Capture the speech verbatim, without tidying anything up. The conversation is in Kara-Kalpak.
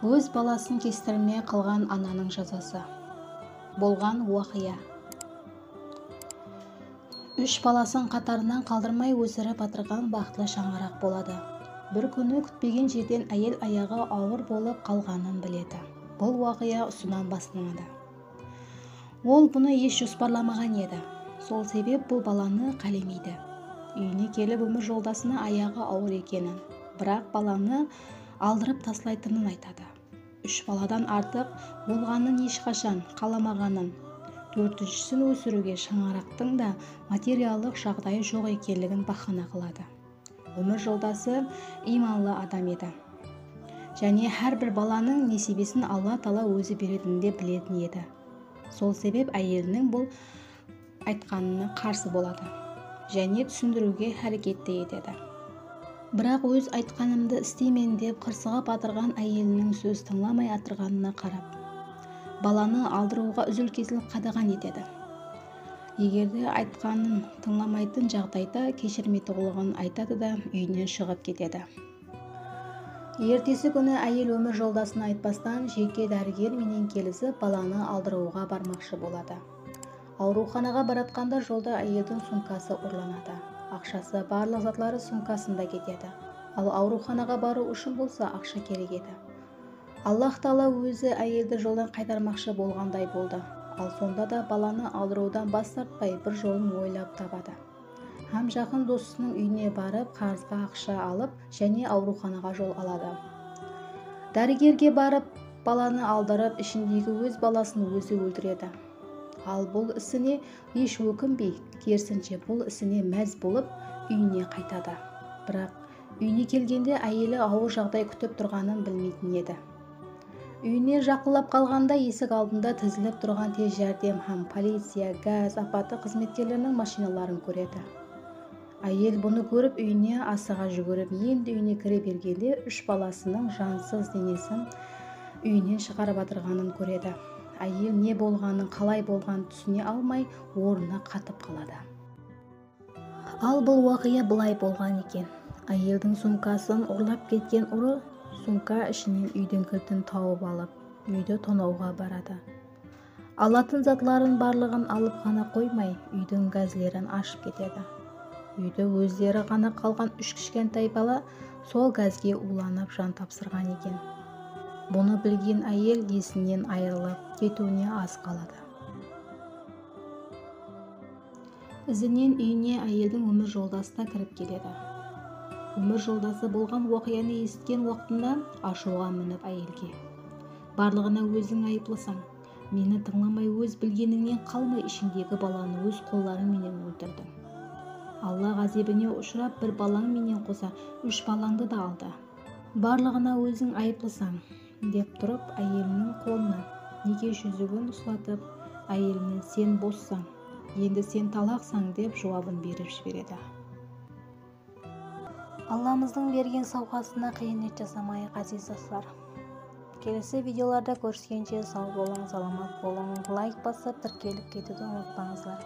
Óz balasın kestirmey qalǵan ananıń jazası. Bolǵan waqıya. Úsh balasın qatarınan qaldırmay ósirip atırǵan baxıtlı shańaraq boladı. Bir kúni kútpegen jerden áyel ayaǵı awır bolıp qalǵanın biledi. Bul waqıya usınan baslanadı. Ol bunı hesh josparlamaǵan edi. Sol sebep bul balanı qálemeydi. Úyine kelip ómir joldasına ayaǵı awır ekenin, biraq balanı aldırıp taslaytının aytadı. Úsh baladan artıq bolǵanın hesh qashan qalamaǵanın, tórtinshisin ósiriwge shańaraqtıń da materiallıq jaǵdayı joq ekenligin bahana qıladı. Ómir joldası iymanlı adam edi. Jáne hár bir balanıń nesiybesin Alla taala ózi beretin de biletin edi. Sol sebep áyeliniń bul aytqanına qarsı boladı. Jáne túsindiriwge háreket te etedi. Biraq óz aytqanımdı isteymen dep qırsıǵıp atırǵan áyeliniń sóz tıńlamay atırǵanına qarap, balanı aldırıwǵa úzil-kesil qadaǵan etedi. Eger de aytqanın tıńlamaytın jaǵdayda keshirmeytuǵınlıǵın aytadı da, úyinen shıǵıp ketedi. Ertesi kúni áyel ómir joldasına aytpastan, jeke dáriger menen kelisip, balanı aldırıwǵa barmaqshı boladı. Awırıwxanaǵa baratqanda jolda áyeldiń sumkası urlanadı. Aqshası, barlıq zatları sumkasında ketedi. Al awırıwxanaǵa barıw ushın bolsa aqsha kerek edi. Allah taala ózi áyeldi joldan qaytarmaqshı bolǵanday boldı. Al sonda da balanı aldırıwdan bas tartpay, bir jolın oylap tabadı. Hám jaqın dosınıń úyine barıp, qarızǵa aqsha alıp, jáne awırıwxanaǵa jol aladı. Dárigerge barıp, balanı aldırıp, ishindegi óz balasın ózi óltiredi. Al bul isine hesh ókinbey, kerisinshe, bul isine máz bolıp, úyine qaytadı. Biraq úyine kelgende áyeli awır jaǵday kútip turǵanın bilmeytin edi. Úyine jaqınlap qalǵanda esik aldında tizilip turǵan tez járdem hám policiya, gaz apatı xızmetkerleriniń mashinaların kóredi. Áyel bunı kórip, úyine asıǵa júgirip, endi úyine kire bergende, úsh balasınıń jansız denesin úyinen shıǵarıp atırǵanın kóredi. Áyel ne bolǵanın, qalay bolǵanın túsine almay, ornına qatıp qaladı. Al bul waqıya bılay bolǵan eken. Áyeldiń sumkasın urlap ketken urı sumka ishinen úydiń kiltin tawıp alıp, úydi tonawǵa baradı. Alatın zatların barlıǵın alıp ǵana qoymay, úydiń gazlerin ashıp ketedi. Úyde ózleri ǵana qalǵan úsh kishkentay bala sol gazge uwlanıp jan tapsırǵan eken. Bunı bilgen áyel esinen ayırılıp ketiwine az qaladı. Izinen úyine áyeldiń ómir joldası da kirip keledi. Ómir joldası bolǵan waqıyanı esitken waqtında ashıwǵa minip áyelge: "Barlıǵına óziń ayıplısań. Meni tıńlamay, óz bilgenińnen qalmay, ishińdegi balanı óz qollarıń menen óltirdiń. Alla ǵázebine ushırap, bir balań menen qosa úsh balańdı da aldı. Barlıǵına óziń ayıplısań", dep turıp, áyeliniń qolına neke júzigin uslatıp, áyeline: "Sen bossań, endi sen talaqsań", dep juwabın berip jiberedi. Allamızdıń bergen sawǵasına qıyanet jasamayıq, áziz doslar. Kelesi videolarda kóriskenshe, saw bolıń, salamat bolıń, layk basıp, tirkelip ketiwdi umıtpańızlar.